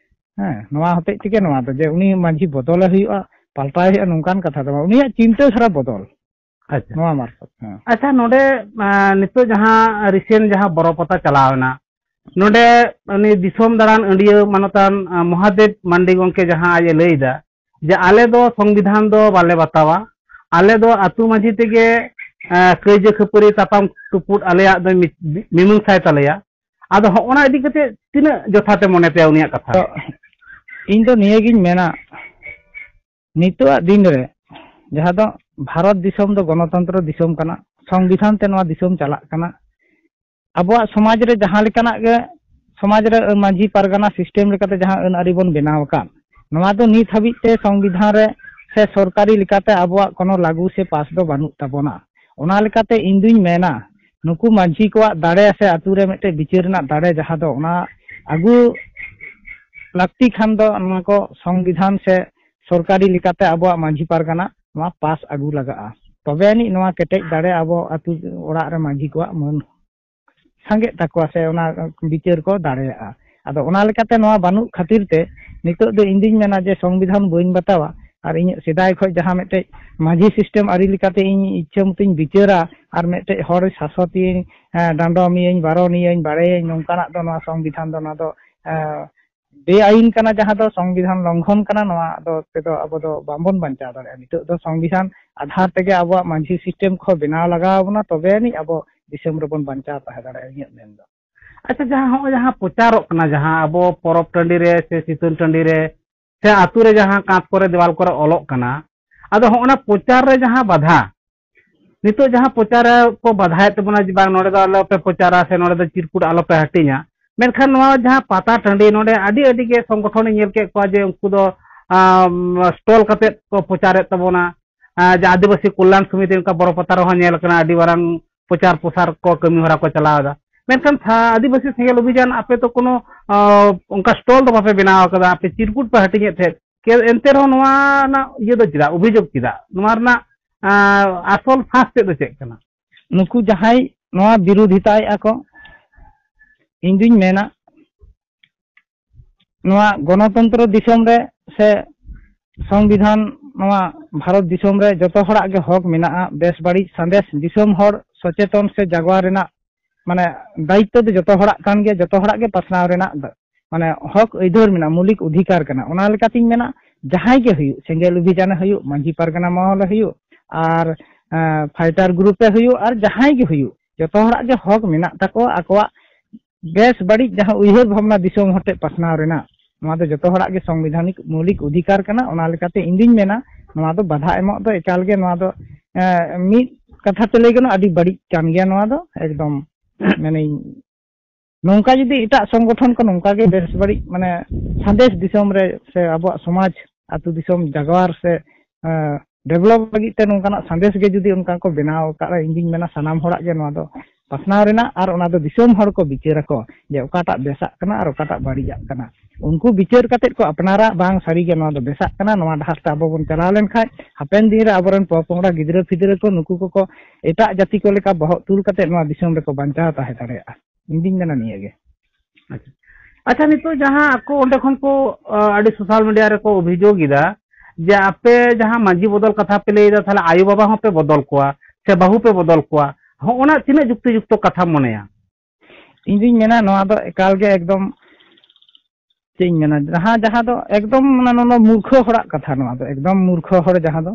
ᱦᱮᱸ, ᱱᱚᱣᱟ ᱦᱚᱛᱮᱡ ᱛᱮᱜᱮ ᱱᱚᱣᱟ ᱫᱚ, ᱡᱮ ᱩᱱᱤ ᱢᱟᱹᱡᱷᱤ ᱵᱚᱫᱚᱞᱮ ᱦᱩᱭᱩᱜᱼᱟ, ᱯᱟᱞᱴᱟᱣᱮ ᱦᱩᱭᱩᱜᱼᱟ, ᱱᱚᱝᱠᱟᱱ ᱠᱟᱛᱷᱟ ᱫᱚ ᱵᱟᱝ, ᱩᱱᱤᱭᱟᱜ ᱪᱤᱱᱛᱟᱹ ᱫᱷᱟᱨᱟ ᱵᱚᱫᱚᱞ᱾ ᱟᱪᱪᱷᱟ᱾ ᱱᱚᱣᱟ ᱢᱟᱨᱯᱷᱚᱛ, ᱦᱮᱸ᱾ ᱟᱪᱪᱷᱟ, ᱱᱚᱰᱮ, ᱟᱸ, ᱱᱤᱛᱚᱜ ᱡᱟᱦᱟᱸ recent ᱡᱟᱦᱟᱸ ᱵᱚᱨᱚ ᱯᱟᱛᱟ ᱪᱟᱞᱟᱣ ᱮᱱᱟ, ᱱᱚᱰᱮ ᱩᱱᱤ ᱫᱤᱥᱚᱢ ᱫᱟᱬᱟᱱ ᱟᱹᱰᱤᱭᱟᱹ ᱢᱟᱱᱚᱛᱟᱱ, ᱟᱸ, ᱢᱚᱦᱟᱫᱮᱵ ᱢᱟᱱᱰᱤ ᱜᱚᱢᱠᱮ ᱡᱟᱦᱟᱸ ᱟᱡ ᱮ ᱞᱟᱹᱭ ᱮᱫᱟ ᱡᱮ ᱟᱞᱮ ᱫᱚ ᱥᱚᱝᱵᱤᱫᱷᱟᱱ ᱫᱚ ᱵᱟᱞᱮ ᱵᱟᱛᱟᱣᱟ, ᱟᱞᱮ ᱫᱚ ᱟᱹᱛᱩ ᱢᱟᱹᱡᱷᱤ ᱛᱮᱜᱮ, ᱟᱸ, ᱠᱟᱹᱭᱡᱟᱹ ᱠᱷᱟᱹᱯᱟᱹᱨᱤ ᱛᱟᱯᱟᱢ ᱛᱩᱯᱩᱫ ᱟᱞᱮᱭᱟᱜ ᱫᱚ ᱢᱤ-, ᱢᱤᱢᱟᱹᱝᱥᱟᱭ ᱛᱟᱞᱮᱭᱟ᱾ ᱟᱫᱚ ᱦᱚᱸᱜᱼᱚ ᱱᱟ ᱤᱫᱤ ᱠᱟᱛᱮ ᱛᱤᱱᱟᱹᱜ ᱡᱚᱛᱷᱟᱛ ᱮ ᱢᱚᱱᱮ ᱛᱟᱭᱟ ᱩᱱᱤᱭᱟᱜ ᱠᱟᱛᱷᱟ? ᱛᱚ, ᱤᱧ ᱫᱚ ᱱᱤᱭᱟᱹᱜᱤᱧ ᱢᱮᱱᱟ, ᱱᱤᱛᱚᱜᱟᱜ ᱫᱤᱱ ᱨᱮ ᱡᱟᱦᱟᱸ ᱫᱚ ᱵᱷᱟᱨᱚᱛ ᱫᱤᱥᱚᱢ ᱫᱚ ᱜᱚᱱᱚᱛᱚᱱᱛᱨᱚ ᱫᱤᱥᱚᱢ ᱠᱟᱱᱟ, ᱥᱚᱝᱵᱤᱫᱷᱟᱱ ᱛᱮ ᱱᱚᱣᱟ ᱫᱤᱥᱚᱢ ᱪᱟᱞᱟᱜ ᱠᱟᱱᱟ᱾ ᱟᱵᱚᱣᱟᱜ ᱥᱚᱢᱟᱡᱽ ᱨᱮ ᱡᱟᱦᱟᱸ ᱞᱮᱠᱟᱱᱟᱜ ᱜᱮ, ᱥᱚᱢᱟᱡᱽ ᱨᱮ ᱢᱟᱹᱡᱷᱤ ᱯᱟᱨᱜᱟᱱᱟ ᱥᱤᱥᱴᱮᱢ ᱞᱮᱠᱟᱛᱮ ᱡᱟᱦᱟᱸ ᱟᱹᱱ ᱟᱹᱨᱤ ᱵᱚᱱ ᱵᱮᱱᱟᱣ ᱟᱠᱟᱫ, ᱱᱚᱣᱟ ᱫᱚ ᱱᱤᱛ ᱦᱟᱹᱵᱤᱡ ᱛᱮ ᱥᱚᱝᱵᱤᱫᱷᱟᱱ ᱨᱮ ᱥᱮ ᱥᱚᱨᱠᱟᱨᱤ ᱞᱮᱠᱟᱛᱮ ᱟᱵᱚᱣᱟᱜ ᱠᱳᱱᱳ ᱞᱟᱹᱜᱩ ᱥᱮ ᱯᱟᱥ ᱫᱚ ᱵᱟᱹᱱᱩᱜ ᱛᱟᱵᱚᱱᱟ᱾ ᱚᱱᱟ ᱞᱮᱠᱟᱛᱮ ᱤᱧ ᱫᱩᱧ ᱢᱮᱱᱟ, ᱱᱩᱠᱩ ᱢᱟᱹᱡᱷᱤ ᱠᱚᱣᱟᱜ ᱫᱟᱲᱮ ᱥᱮ ᱟᱹᱛᱩ ᱨᱮ ᱢᱤᱫᱴᱮᱡ ᱵᱤᱪᱟᱹᱨ ᱨᱮᱱᱟᱜ ᱫᱟᱲᱮ, ᱡᱟᱦᱟᱸ ᱫᱚ ᱚᱱᱟ ᱟᱹᱜᱩ ᱞᱟᱹᱠᱛᱤ ᱠᱷᱟᱱ ᱫᱚ ᱱᱚᱣᱟ ᱠᱚ ᱥᱚᱝᱵᱤᱫᱷᱟᱱ ᱥᱮ ᱥᱚᱨᱠᱟᱨᱤ ᱞᱮᱠᱟᱛᱮ ᱟᱵᱚᱣᱟᱜ ᱢᱟᱹᱡᱷᱤ ᱯᱟᱨᱜᱟᱱᱟ ᱱᱚᱣᱟ ᱯᱟᱥ ᱟᱹᱜᱩ ᱞᱟᱜᱟᱜᱼᱟ᱾ ᱛᱚᱵᱮ ᱟᱹᱱᱤᱡ ᱱᱚᱣᱟ ᱠᱮᱴᱮᱡ ᱫᱟᱲᱮ ᱟᱵᱚ ᱟᱹᱛᱩ ᱚᱲᱟᱜ ᱨᱮ ᱢᱟᱹᱡᱷᱤ ᱠᱚᱣᱟᱜ ᱢᱟᱹᱱ ᱥᱟᱸᱜᱮᱜ ᱛᱟᱠᱚᱣᱟ ᱥᱮ ᱚᱱᱟ ᱵᱤᱪᱟᱹᱨ ᱠᱚ ᱫᱟᱲᱮᱭᱟᱜᱼᱟ᱾ ᱟᱫᱚ ᱚᱱᱟ ᱞᱮᱠᱟᱛᱮ ᱱᱚᱣᱟ ᱵᱟᱹᱱᱩᱜ ᱠᱷᱟᱹᱛᱤᱨ ᱛᱮ ᱱᱤᱛᱚᱜ ᱫᱚ ᱤᱧ ᱫᱩᱧ ᱢᱮᱱᱟ ᱡᱮ ᱥᱚᱝᱵᱤᱫᱷᱟᱱ ᱵᱟᱹᱧ ᱵᱟᱛᱟᱣᱟ, ᱟᱨ ᱤᱧᱟᱹᱜ ᱥᱮᱫᱟᱭ ᱠᱷᱚᱱ ᱡᱟᱦᱟᱸ ᱢᱤᱫᱴᱮᱡ ᱢᱟᱹᱡᱷᱤ ᱥᱤᱥᱴᱮᱢ ᱟᱹᱨᱤ ᱞᱮᱠᱟᱛᱮ ᱤᱧ ᱤᱪᱪᱷᱟᱹ ᱢᱚᱛᱚᱧ ᱵᱤᱪᱟᱹᱨᱟ, ᱟᱨ ᱢᱤᱫᱴᱮᱡ ᱦᱚᱲ ᱥᱟᱥᱚᱛᱤᱭᱟᱹᱧ, ᱮᱸ, ᱰᱟᱸᱰᱚᱢᱤᱭᱟᱹᱧ, ᱵᱟᱨᱚᱱᱤᱭᱟᱹᱧ, ᱵᱟᱲᱮᱭᱟᱹᱧ, ᱱᱚᱝᱠᱟᱱᱟᱜ ᱫᱚ ᱱᱚᱣᱟ ᱥᱚᱝᱵᱤᱫᱷᱟᱱ ᱫᱚ ᱱᱚᱣᱟ ᱫᱚ, ᱮᱸ, ᱵᱮᱟᱭᱤᱱ ᱠᱟᱱᱟ, ᱡᱟᱦᱟᱸ ᱫᱚ ᱥᱚᱝᱵᱤᱫᱷᱟᱱ ᱞᱚᱝᱜᱷᱚᱱ ᱠᱟᱱᱟ, ᱱᱚᱣᱟ ᱫᱚ ᱛᱮᱫᱚ ᱟᱵᱚ ᱫᱚ ᱵᱟᱝᱵᱚᱱ ᱵᱟᱧᱪᱟᱣ ᱫᱟᱲᱮᱭᱟᱜᱼᱟ᱾ ᱱᱤᱛᱚᱜ ᱫᱚ ᱥᱚᱝᱵᱤᱫᱷᱟᱱ ᱟᱫᱷᱟᱨ ᱛᱮᱜᱮ ᱟᱵᱚᱣᱟᱜ ᱢᱟᱹᱡᱷᱤ ᱥᱤᱥᱴᱮᱢ ᱠᱚ ᱵᱮᱱᱟᱣ ᱞᱟᱜᱟᱣ ᱟᱵᱚᱱᱟ, ᱛᱚᱵᱮ ᱟᱹᱱᱤᱡ ᱟᱵᱚ ᱫᱤᱥᱚᱢ ᱨᱮᱵᱚᱱ ᱵᱟᱧᱪᱟᱣ ᱛᱟᱦᱮᱸ ᱫᱟᱲᱮᱭᱟᱜᱼᱟ, ᱤᱧᱟᱹᱜ ᱢᱮᱱ ᱫᱚ᱾ ᱟᱪᱪᱷᱟ, ᱡᱟᱦᱟᱸ ᱦᱚᱸᱜᱼᱚᱭ ᱡᱟᱦᱟᱸ ᱯᱨᱚᱪᱟᱨᱚᱜ ᱠᱟᱱᱟ, ᱡᱟᱦᱟᱸ ᱟᱵᱚ ᱯᱚᱨᱚᱵᱽ ᱴᱟᱺᱰᱤ ᱨᱮ ᱥᱮ ᱥᱤᱛᱩᱝ ᱴᱟᱺᱰᱤ ᱨᱮ ᱥᱮ ᱟᱹᱛᱩ ᱨᱮ ᱡᱟᱦᱟᱸ ᱠᱟᱸᱛ ᱠᱚᱨᱮ ᱫᱮᱣᱟᱞ ᱠᱚᱨᱮ ᱚᱞᱚᱜ ᱠᱟᱱᱟ, ᱟᱫᱚ ᱦᱚᱸᱜᱼᱚ ᱱᱟ ᱯᱨᱚᱪᱟᱨ ᱨᱮ ᱡᱟᱦᱟᱸ ᱵᱟᱫᱷᱟ, ᱱᱤᱛᱚᱜ ᱡᱟᱦᱟᱸ ᱯᱨᱚᱪᱟᱨ ᱠᱚ ᱵᱟᱫᱷᱟᱭᱮᱫ ᱛᱟᱵᱚᱱᱟ ᱡᱮ ᱵᱟᱝ ᱱᱚᱰᱮ ᱫᱚ ᱟᱞᱚᱯᱮ ᱯᱨᱚᱪᱟᱨᱟ ᱥᱮ ᱱᱚᱰᱮ ᱫᱚ ᱪᱤᱨᱠᱩᱴ ᱟᱞᱚᱯᱮ ᱦᱟᱹᱴᱤᱧᱟ, ᱢᱮᱱᱠᱷᱟᱱ ᱱᱚᱣᱟ ᱡᱟᱦᱟᱸ ᱯᱟᱛᱟ ᱴᱟᱺᱰᱤ ᱱᱚᱰᱮ ᱟᱹᱰᱤ ᱟᱹᱰᱤ ᱜᱮ ᱥᱚᱝᱜᱚᱴᱷᱚᱱᱤᱧ ᱧᱮᱞ ᱠᱮᱫ ᱠᱚᱣᱟ ᱡᱮ ᱩᱱᱠᱩ ᱫᱚ ᱥᱴᱚᱞ ᱠᱟᱛᱮᱫ ᱠᱚ ᱯᱨᱚᱪᱟᱨᱮᱫ ᱛᱟᱵᱚᱱᱟ᱾ ᱟᱨ ᱡᱮ ᱟᱹᱫᱤᱵᱟᱹᱥᱤ ᱠᱚᱞᱭᱟᱱ ᱥᱚᱢᱤᱛᱤ ᱚᱱᱠᱟ ᱵᱚᱨᱚ ᱯᱟᱛᱟ ᱨᱮᱦᱚᱸ ᱧᱮᱞ ᱠᱟᱱᱟ ᱟᱹᱰᱤ ᱢᱟᱨᱟᱝ ᱯᱨᱚᱪᱟᱨ ᱯᱨᱚᱥᱟᱨ ᱠᱚ ᱠᱟᱹᱢᱤ ᱦᱚᱨᱟ ᱠᱚ ᱪᱟᱞᱟᱣ ᱮᱫᱟ᱾ ᱢᱮᱱᱠᱷᱟᱱ ᱥᱟ- ᱟᱹᱫᱤᱵᱟᱹᱥᱤ ᱥᱮᱸᱜᱮᱞ ᱚᱵᱷᱤᱡᱟᱱ ᱟᱯᱮ ᱛᱚ ᱠᱚᱱᱚ ᱚᱱᱠᱟ ᱥᱴᱚᱞ ᱫᱚ ᱵᱟᱯᱮ ᱵᱮᱱᱟᱣ ᱟᱠᱟᱫᱟ, ᱟᱯᱮ ᱪᱤᱨᱠᱩᱴ ᱯᱮ ᱦᱟᱹᱴᱤᱧᱮᱫ ᱛᱟᱦᱮᱸᱫ᱾ ᱮᱱᱛᱮ ᱨᱮᱦᱚᱸ ᱱᱚᱣᱟ ᱨᱮᱱᱟᱜ ᱤᱭᱟᱹ ᱫᱚ ᱪᱮᱫᱟᱜ, ᱚᱵᱷᱤᱡᱳᱜᱽ ᱪᱮᱫᱟᱜ? ᱱᱚᱣᱟ ᱨᱮᱱᱟᱜ ᱟᱥᱚᱞ ᱯᱷᱟᱸᱥ ᱛᱮᱫ ᱫᱚ ᱪᱮᱫ ᱠᱟᱱᱟ? ᱱᱩᱠᱩ ᱡᱟᱦᱟᱸᱭ ᱱᱚᱣᱟ ᱵᱤᱨᱳᱫᱷᱤᱛᱟᱭᱮᱫᱼᱟ ᱠᱚ, ᱤᱧ ᱫᱩᱧ ᱢᱮᱱᱟ, ᱱᱚᱣᱟ ᱜᱚᱱᱚᱛᱚᱱᱛᱨᱚ ᱫᱤᱥᱚᱢ ᱨᱮ ᱥᱮ ᱥᱚᱝᱵᱤᱫᱷᱟᱱ, ᱱᱚᱣᱟ ᱵᱷᱟᱨᱚᱛ ᱫᱤᱥᱚᱢ ᱨᱮ ᱡᱚᱛᱚ ᱦᱚᱲᱟᱜ ᱜᱮ ᱦᱚᱠ ᱢᱮᱱᱟᱜᱼᱟ ᱵᱮᱥ ᱵᱟᱹᱲᱤᱡ ᱥᱟᱸᱫᱮᱥ, ᱫᱤᱥᱚᱢ ᱦᱚᱲ ᱥᱚᱪᱮᱛᱚᱱ ᱥᱮ ᱡᱟᱜᱣᱟ ᱨᱮᱱᱟᱜ, ᱢᱟᱱᱮ, ᱫᱟᱭᱤᱛᱛᱚ ᱫᱚ ᱡᱚᱛᱚ ᱦᱚᱲᱟᱜ ᱠᱟᱱ ᱜᱮᱭᱟ, ᱡᱚᱛᱚ ᱦᱚᱲᱟᱜ ᱜᱮ ᱯᱟᱥᱱᱟᱣ ᱨᱮᱱᱟᱜ ᱫᱚ, ᱢᱟᱱᱮ, ᱦᱚᱠ ᱟᱹᱭᱫᱟᱹᱨ ᱢᱮᱱᱟᱜᱼᱟ, ᱢᱳᱣᱞᱤᱠ ᱚᱫᱷᱤᱠᱟᱨ ᱠᱟᱱᱟ᱾ ᱚᱱᱟ ᱞᱮᱠᱟᱛᱤᱧ ᱢᱮᱱᱟ, ᱡᱟᱦᱟᱸᱭ ᱜᱮ ᱦᱩᱭᱩᱜ, ᱥᱮᱸᱜᱮᱞ ᱚᱵᱷᱤᱡᱟᱱᱮ ᱦᱩᱭᱩᱜ, ᱢᱟᱹᱡᱷᱤ ᱯᱟᱨᱜᱟᱱᱟ ᱢᱚᱦᱚᱞᱮ ᱦᱩᱭᱩᱜ, ᱟᱨ ᱯᱷᱟᱭᱴᱟᱨ ᱜᱨᱩᱯ ᱮ ᱦᱩᱭᱩᱜ, ᱟᱨ ᱡᱟᱦᱟᱸᱭ ᱜᱮ ᱦᱩᱭᱩᱜ, ᱡᱚᱛᱚ ᱦᱚᱲᱟᱜ ᱜᱮ ᱦᱚᱠ ᱢᱮᱱᱟᱜ ᱛᱟᱠᱚᱣᱟ ᱟᱠᱚᱣᱟᱜ ᱵᱮᱥ ᱵᱟᱹᱲᱤᱡ ᱡᱟᱦᱟᱸ ᱩᱭᱦᱟᱹᱨ ᱵᱷᱟᱵᱽᱱᱟ ᱫᱤᱥᱚᱢ ᱦᱚᱲ ᱴᱷᱮᱱ ᱯᱟᱥᱱᱟᱣ ᱨᱮᱱᱟᱜ᱾ ᱱᱚᱣᱟ ᱫᱚ ᱡᱚᱛᱚ ᱦᱚᱲᱟᱜ ᱜᱮ ᱥᱚᱝᱵᱤᱫᱷᱟᱱᱤᱠ ᱢᱳᱣᱞᱤᱠ ᱚᱫᱷᱤᱠᱟᱨ ᱠᱟᱱᱟ᱾ ᱚᱱᱟ ᱞᱮᱠᱟᱛᱮ ᱤᱧ ᱫᱩᱧ ᱢᱮᱱᱟ, ᱱᱚᱣᱟ ᱫᱚ ᱵᱟᱫᱷᱟ ᱮᱢᱚᱜ ᱫᱚ ᱮᱠᱟᱞ ᱜᱮ, ᱱᱚᱣᱟ ᱫᱚ, ᱮᱸ, ᱢᱤᱫ ᱠᱟᱛᱷᱟ ᱛᱮ ᱞᱟᱹᱭ ᱜᱟᱱᱚᱜᱼᱟ, ᱟᱹᱰᱤ ᱵᱟᱹᱲᱤᱡ ᱠᱟᱱ ᱜᱮᱭᱟ᱾ ᱱᱚᱣᱟ ᱫᱚ ᱮᱠᱫᱚᱢ ᱢᱟᱱᱮ ᱱᱚᱝᱠᱟ ᱡᱩᱫᱤ ᱮᱴᱟᱜ ᱥᱚᱝᱜᱚᱴᱷᱚᱱ ᱠᱚ ᱱᱚᱝᱠᱟ ᱜᱮ ᱵᱮᱥ ᱵᱟᱹᱲᱤᱡ ᱢᱟᱱᱮ ᱥᱟᱸᱫᱮᱥ ᱫᱤᱥᱚᱢ ᱨᱮ ᱥᱮ ᱟᱵᱚᱣᱟᱜ ᱥᱚᱢᱟᱡᱽ ᱟᱹᱛᱩ ᱫᱤᱥᱚᱢ ᱡᱟᱜᱽᱣᱟᱨ ᱥᱮ ᱰᱮᱵᱷᱞᱚᱯ ᱞᱟᱹᱜᱤᱫ ᱛᱮ ᱱᱚᱝᱠᱟᱱᱟᱜ ᱥᱟᱸᱫᱮᱥ ᱜᱮ ᱡᱩᱫᱤ ᱚᱱᱠᱟ ᱠᱚ ᱵᱮᱱᱟᱣ ᱟᱠᱟᱫᱼᱟ, ᱤᱧ ᱫᱩᱧ ᱢᱮᱱᱟ ᱥᱟᱱᱟᱢ ᱦᱚᱲᱟᱜ ᱜᱮ ᱱᱚᱣᱟ ᱫᱚ ᱯᱟᱥᱱᱟᱣ ᱨᱮᱱᱟᱜ ᱟᱨ ᱚᱱᱟ ᱫᱚ ᱫᱤᱥᱚᱢ ᱦᱚᱲ ᱠᱚ ᱵᱤᱪᱟᱹᱨ ᱟᱠᱚ ᱡᱮ ᱚᱠᱟᱴᱟᱜ ᱵᱮᱥᱟᱜ ᱠᱟᱱᱟ ᱟᱨ ᱚᱠᱟᱴᱟᱜ ᱵᱟᱹᱲᱤᱡᱟᱜ ᱠᱟᱱᱟ᱾ ᱩᱱᱠᱩ ᱵᱤᱪᱟᱹᱨ ᱠᱟᱛᱮᱫ ᱠᱚ ᱟᱯᱱᱟᱨᱟ ᱵᱟᱝ ᱥᱟᱹᱨᱤ ᱜᱮ ᱱᱚᱣᱟ ᱫᱚ ᱵᱮᱥᱟᱜ ᱠᱟᱱᱟ, ᱱᱚᱣᱟ ᱰᱟᱦᱟᱨ ᱛᱮ ᱟᱵᱚ ᱵᱚᱱ ᱪᱟᱞᱟᱣ ᱞᱮᱱᱠᱷᱟᱱ ᱦᱟᱯᱮᱱ ᱫᱤᱱ ᱨᱮ ᱟᱵᱚᱨᱮᱱ ᱯᱚᱯᱚᱝᱲᱟ ᱜᱤᱫᱽᱨᱟᱹ ᱯᱤᱫᱽᱨᱟᱹ ᱠᱚ ᱱᱩᱠᱩ ᱠᱚᱠᱚ ᱮᱴᱟᱜ ᱡᱟᱹᱛᱤ ᱠᱚ ᱞᱮᱠᱟ ᱵᱚᱦᱚᱜ ᱛᱩᱞ ᱠᱟᱛᱮᱫ ᱱᱚᱣᱟ ᱫᱤᱥᱚᱢ ᱨᱮᱠᱚ ᱵᱟᱧᱪᱟᱣ ᱛᱟᱦᱮᱸ ᱫᱟᱲᱮᱭᱟᱜᱼᱟ᱾ ᱤᱧ ᱫᱩᱧ ᱢᱮᱱᱟ ᱱᱤᱭᱟᱹ ᱜᱮ᱾ ᱟᱪᱪᱷᱟ, ᱱᱤᱛᱚᱜ ᱡᱟᱦᱟᱸ ᱟᱠᱚ ᱚᱸᱰᱮ ᱠᱷᱚᱱ ᱠᱚ ᱟᱹᱰᱤ ᱥᱳᱥᱟᱞ ᱢᱤᱰᱤᱭᱟ ᱨᱮᱠᱚ ᱚᱵᱷᱤᱡᱳᱜᱽ ᱮᱫᱟ ᱡᱮ ᱟᱯᱮ ᱡᱟᱦᱟᱸ ᱢᱟᱹᱡᱷᱤ ᱵᱚᱫᱚᱞ ᱠᱟᱛᱷᱟ ᱯᱮ ᱞᱟᱹᱭ ᱮᱫᱟ, ᱛᱟᱦᱚᱞᱮ ᱟᱭᱳ ᱵᱟᱵᱟ ᱦᱚᱸᱯᱮ ᱵᱚᱫᱚᱞ ᱠᱚᱣᱟ ᱥᱮ ᱵᱟᱹᱦᱩ ᱯᱮ ᱵᱚᱫᱚᱞ ᱠᱚᱣᱟ, ᱦᱚᱸ ᱚᱱᱟ ᱛᱤᱱᱟᱹᱜ ᱡᱩᱠᱛᱤ ᱡᱩᱠᱛᱚ ᱠᱟᱛᱷᱟᱢ ᱢᱚᱱᱮᱭᱟ? ᱤᱧ ᱫᱩᱧ ᱢᱮᱱᱟ ᱱᱚᱣᱟ ᱫᱚ ᱮᱠᱟᱞ ᱜᱮ ᱮᱠᱫᱚᱢ ᱪᱮᱫ ᱤᱧ ᱢᱮᱱᱟ, ᱡᱟᱦᱟᱸ ᱡᱟᱦᱟᱸ ᱫᱚ ᱮᱠᱫᱚᱢ ᱢᱟᱱᱮ ᱱᱚᱣᱟ ᱢᱩᱨᱠᱷᱚ ᱦᱚᱲᱟᱜ ᱠᱟᱛᱷᱟ, ᱱᱚᱣᱟ ᱫᱚ ᱮᱠᱫᱚᱢ ᱢᱩᱨᱠᱷᱚ ᱦᱚᱲ ᱡᱟᱦᱟᱸ ᱫᱚ,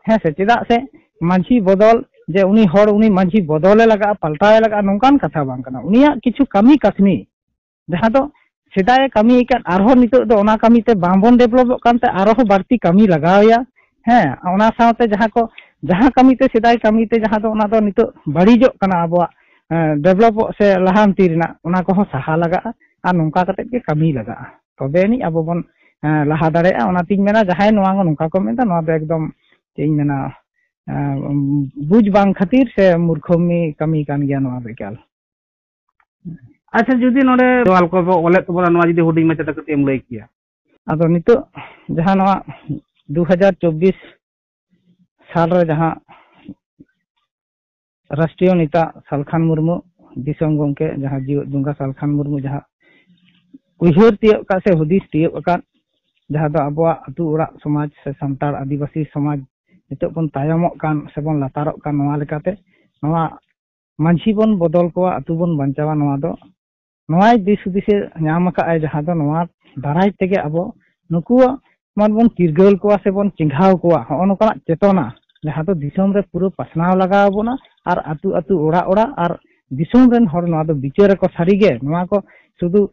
ᱦᱮᱸ ᱥᱮ? ᱪᱮᱫᱟᱜ ᱥᱮ ᱢᱟᱹᱡᱷᱤ ᱵᱚᱫᱚᱞ ᱡᱮ ᱩᱱᱤ ᱦᱚᱲ ᱩᱱᱤ ᱢᱟᱹᱡᱷᱤ ᱵᱚᱫᱚᱞᱮ ᱞᱟᱜᱟᱜᱼᱟ, ᱯᱟᱞᱴᱟᱣᱮ ᱞᱟᱜᱟᱜᱼᱟ, ᱱᱚᱝᱠᱟᱱ ᱠᱟᱛᱷᱟ ᱵᱟᱝ ᱠᱟᱱᱟ᱾ ᱩᱱᱤᱭᱟᱜ ᱠᱤᱪᱷᱩ ᱠᱟᱹᱢᱤ ᱠᱟᱹᱥᱱᱤ ᱡᱟᱦᱟᱸ ᱫᱚ ᱥᱮᱫᱟᱭᱮ ᱠᱟᱹᱢᱤ ᱟᱠᱟᱫ ᱟᱨᱦᱚᱸ ᱱᱤᱛᱚᱜ ᱫᱚ ᱚᱱᱟ ᱠᱟᱹᱢᱤ ᱛᱮ ᱵᱟᱝ ᱵᱚᱱ ᱰᱮᱵᱷᱞᱚᱯᱚᱜ ᱠᱟᱱᱛᱮ ᱟᱨᱦᱚᱸ ᱵᱟᱹᱲᱛᱤ ᱠᱟᱹᱢᱤ ᱞᱟᱜᱟᱣ ᱮᱭᱟ᱾ ᱦᱮᱸ, ᱚᱱᱟ ᱥᱟᱶᱛᱮ ᱡᱟᱦᱟᱸ ᱠᱚ ᱡᱟᱦᱟᱸ ᱠᱟᱹᱢᱤ ᱛᱮ ᱥᱮᱫᱟᱭ ᱠᱟᱹᱢᱤ ᱛᱮ ᱡᱟᱦᱟᱸ ᱫᱚ ᱚᱱᱟ ᱫᱚ ᱱᱤᱛᱚᱜ ᱵᱟᱹᱲᱤᱡᱚᱜ ᱠᱟᱱᱟ ᱟᱵᱚᱣᱟᱜ ᱰᱮᱵᱷᱞᱚᱯᱚᱜ ᱥᱮ ᱞᱟᱦᱟᱱᱛᱤ ᱨᱮᱱᱟᱜ, ᱚᱱᱟ ᱠᱚᱦᱚᱸ ᱥᱟᱦᱟ ᱞᱟᱜᱟᱜᱼᱟ᱾ ᱟᱨ ᱱᱚᱝᱠᱟ ᱠᱟᱛᱮ ᱜᱮ ᱠᱟᱹᱢᱤ ᱞᱟᱜᱟᱜᱼᱟ, ᱛᱚᱵᱮ ᱟᱹᱱᱤᱡ ᱟᱵᱚ ᱵᱚᱱ ᱞᱟᱦᱟ ᱫᱟᱲᱮᱭᱟᱜᱼᱟ᱾ ᱚᱱᱟᱛᱤᱧ ᱢᱮᱱᱟ ᱡᱟᱦᱟᱸᱭ ᱱᱚᱣᱟ ᱱᱚᱝᱠᱟ ᱠᱚ ᱢᱮᱱᱫᱟ, ᱱᱚᱣᱟ ᱫᱚ ᱮᱠᱫᱚᱢ ᱪᱮᱫ ᱤᱧ ᱢᱮᱱᱟ, ᱵᱩᱡᱽ ᱵᱟᱝ ᱠᱷᱟᱹᱛᱤᱨ ᱥᱮ ᱢᱩᱨᱠᱷᱟᱹᱢᱤ ᱠᱟᱹᱢᱤ ᱠᱟᱱ ᱜᱮᱭᱟ ᱱᱚᱣᱟ ᱫᱚ ᱮᱠᱟᱞ᱾ ᱟᱪᱪᱷᱟ, ᱡᱩᱫᱤ ᱱᱚᱰᱮ ᱫᱮᱣᱟᱞ ᱠᱚ ᱚᱞᱮᱫ ᱛᱟᱵᱚᱱᱟ, ᱱᱚᱣᱟ ᱡᱩᱫᱤ ᱦᱩᱰᱤᱧ ᱢᱟᱪᱷᱟ ᱛᱮ ᱠᱟᱹᱴᱤᱡ ᱮᱢ ᱞᱟᱹᱭ ᱠᱮᱭᱟ᱾ ᱟᱫᱚ ᱱᱤᱛᱚᱜ ᱡᱟᱦᱟᱸ ᱱᱚᱣᱟ ᱫᱩ ᱦᱟᱡᱟᱨ ᱪᱚᱵᱵᱤᱥ ᱥᱟᱞ ᱨᱮ ᱡᱟᱦᱟᱸ ᱨᱟᱥᱴᱨᱤᱭᱚ ᱱᱮᱛᱟ ᱥᱟᱞᱠᱷᱟᱱ ᱢᱩᱨᱢᱩ, ᱫᱤᱥᱚᱢ ᱜᱚᱢᱠᱮ ᱡᱟᱦᱟᱸ ᱡᱤᱣᱮᱫ ᱵᱚᱸᱜᱟ ᱥᱟᱞᱠᱷᱟᱱ ᱢᱩᱨᱢᱩ ᱡᱟᱦᱟᱸ ᱩᱭᱦᱟᱹᱨ ᱛᱤᱭᱳᱜ ᱟᱠᱟᱫ ᱥᱮ ᱦᱩᱫᱤᱥ ᱛᱤᱭᱳᱜ ᱟᱠᱟᱫ, ᱡᱟᱦᱟᱸ ᱫᱚ ᱟᱵᱚᱣᱟᱜ ᱟᱹᱛᱩ ᱚᱲᱟᱜ ᱥᱚᱢᱟᱡᱽ ᱥᱮ ᱥᱟᱱᱛᱟᱲ ᱟᱹᱫᱤᱵᱟᱹᱥᱤ ᱥᱚᱢᱟᱡᱽ ᱱᱤᱛᱚᱜ ᱵᱚᱱ ᱛᱟᱭᱚᱢᱚᱜ ᱠᱟᱱ ᱥᱮᱵᱚᱱ ᱞᱟᱛᱟᱨᱚᱜ ᱠᱟᱱ, ᱱᱚᱣᱟ ᱞᱮᱠᱟᱛᱮ ᱱᱚᱣᱟ ᱢᱟᱹᱡᱷᱤ ᱵᱚᱱ ᱵᱚᱫᱚᱞ ᱠᱚᱣᱟ, ᱟᱹᱛᱩ ᱵᱚᱱ ᱵᱟᱧᱪᱟᱣᱟ, ᱱᱚᱣᱟ ᱫᱚ ᱱᱚᱣᱟᱭ ᱫᱤᱥ ᱦᱩᱫᱤᱥᱮ ᱧᱟᱢ ᱟᱠᱟᱫᱼᱟᱭ, ᱡᱟᱦᱟᱸ ᱫᱚ ᱱᱚᱣᱟ ᱫᱟᱨᱟᱭ ᱛᱮᱜᱮ ᱟᱵᱚ ᱱᱩᱠᱩᱣᱟᱜ ᱢᱟᱱ ᱵᱚᱱ ᱪᱤᱨᱜᱟᱹᱞ ᱠᱚᱣᱟ ᱥᱮᱵᱚᱱ ᱪᱮᱸᱜᱷᱟᱣ ᱠᱚᱣᱟ᱾ ᱦᱚᱸᱜᱼᱚ ᱱᱚᱝᱠᱟᱱᱟᱜ ᱪᱮᱛᱚᱱᱟ ᱡᱟᱦᱟᱸ ᱫᱚ ᱫᱤᱥᱚᱢ ᱨᱮ ᱯᱩᱨᱟᱹ ᱯᱟᱥᱱᱟᱣ ᱞᱟᱜᱟᱣ ᱟᱵᱚᱱᱟ, ᱟᱨ ᱟᱹᱛᱩ ᱟᱹᱛᱩ ᱚᱲᱟᱜ ᱚᱲᱟᱜ ᱟᱨ ᱫᱤᱥᱚᱢ ᱨᱮᱱ ᱦᱚᱲ ᱱᱚᱣᱟ ᱫᱚ ᱵᱤᱪᱟᱹᱨ ᱟᱠᱚ ᱥᱟᱹᱨᱤᱜᱮ᱾ ᱱᱚᱣᱟ ᱠᱚ ᱥᱩᱫᱷᱩ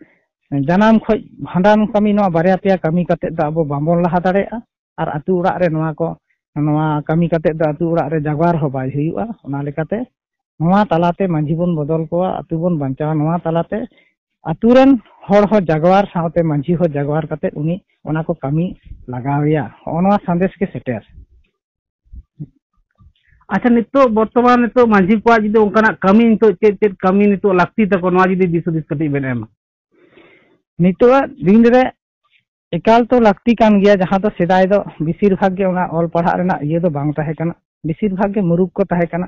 ᱡᱟᱱᱟᱢ ᱠᱷᱚᱱ ᱵᱷᱟᱸᱰᱟᱱ ᱠᱟᱹᱢᱤ, ᱱᱚᱣᱟ ᱵᱟᱨᱭᱟ ᱯᱮᱭᱟ ᱠᱟᱹᱢᱤ ᱠᱟᱛᱮᱫ ᱫᱚ ᱟᱵᱚ ᱵᱟᱵᱚᱱ ᱞᱟᱦᱟ ᱫᱟᱲᱮᱭᱟᱜᱼᱟ᱾ ᱟᱨ ᱟᱹᱛᱩ ᱚᱲᱟᱜ ᱨᱮ ᱱᱚᱣᱟ ᱠᱚ, ᱱᱚᱣᱟ ᱠᱟᱹᱢᱤ ᱠᱟᱛᱮᱫ ᱫᱚ ᱟᱹᱛᱩ ᱚᱲᱟᱜ ᱨᱮ ᱡᱟᱜᱽᱣᱟᱨ ᱦᱚᱸ ᱵᱟᱭ ᱦᱩᱭᱩᱜᱼᱟ᱾ ᱚᱱᱟ ᱞᱮᱠᱟᱛᱮ ᱱᱚᱣᱟ ᱛᱟᱞᱟᱛᱮ ᱢᱟᱹᱡᱷᱤ ᱵᱚᱱ ᱵᱚᱫᱚᱞ ᱠᱚᱣᱟ, ᱟᱹᱛᱩ ᱵᱚᱱ ᱵᱟᱧᱪᱟᱣᱟ᱾ ᱱᱚᱣᱟ ᱛᱟᱞᱟᱛᱮ ᱟᱹᱛᱩ ᱨᱮᱱ ᱦᱚᱲ ᱦᱚᱸ ᱡᱟᱜᱽᱣᱟᱨ ᱥᱟᱶᱛᱮ ᱢᱟᱹᱡᱷᱤ ᱦᱚᱸ ᱡᱟᱜᱽᱣᱟᱨ ᱠᱟᱛᱮ ᱩᱱᱤ ᱚᱱᱟ ᱠᱚ ᱠᱟᱹᱢᱤ ᱞᱟᱜᱟᱣ ᱮᱭᱟ᱾ ᱦᱚᱸᱜᱼᱚ ᱱᱚᱣᱟ ᱥᱟᱸᱫᱮᱥ ᱜᱮ ᱥᱮᱴᱮᱨ᱾ ᱟᱪᱪᱷᱟ, ᱱᱤᱛᱚᱜ ᱵᱚᱨᱛᱚᱢᱟᱱ ᱱᱤᱛᱚᱜ ᱢᱟᱹᱡᱷᱤ ᱠᱚᱣᱟᱜ ᱡᱩᱫᱤ ᱚᱱᱠᱟᱱᱟᱜ ᱠᱟᱹᱢᱤ ᱱᱤᱛᱚᱜ ᱪᱮᱫ ᱪᱮᱫ ᱠᱟᱹᱢᱤ ᱱᱤᱛᱚᱜ ᱞᱟᱹᱠᱛᱤ ᱛᱟᱠᱚ, ᱱᱚᱣᱟ ᱡᱩᱫᱤ ᱫᱤᱥ ᱦᱩᱫᱤᱥ ᱠᱟᱹᱴᱤᱡ ᱵᱮᱱ ᱮᱢᱟ? ᱱᱤᱛᱚᱜᱟᱜ ᱫᱤᱱ ᱨᱮ ᱮᱠᱟᱞ ᱛᱚ ᱞᱟᱹᱠᱛᱤ ᱠᱟᱱ ᱜᱮᱭᱟ, ᱡᱟᱦᱟᱸ ᱫᱚ ᱥᱮᱫᱟᱭ ᱫᱚ ᱵᱮᱥᱤᱨ ᱵᱷᱟᱜᱽ ᱜᱮ ᱚᱱᱟ ᱚᱞ ᱯᱟᱲᱦᱟᱜ ᱨᱮᱱᱟᱜ ᱤᱭᱟᱹ ᱫᱚ ᱵᱟᱝ ᱛᱟᱦᱮᱸ ᱠᱟᱱᱟ, ᱵᱮᱥᱤᱨ ᱵᱷᱟᱜᱽ ᱜᱮ ᱢᱩᱨᱩᱠ ᱠᱚ ᱛᱟᱦᱮᱸ ᱠᱟᱱᱟ᱾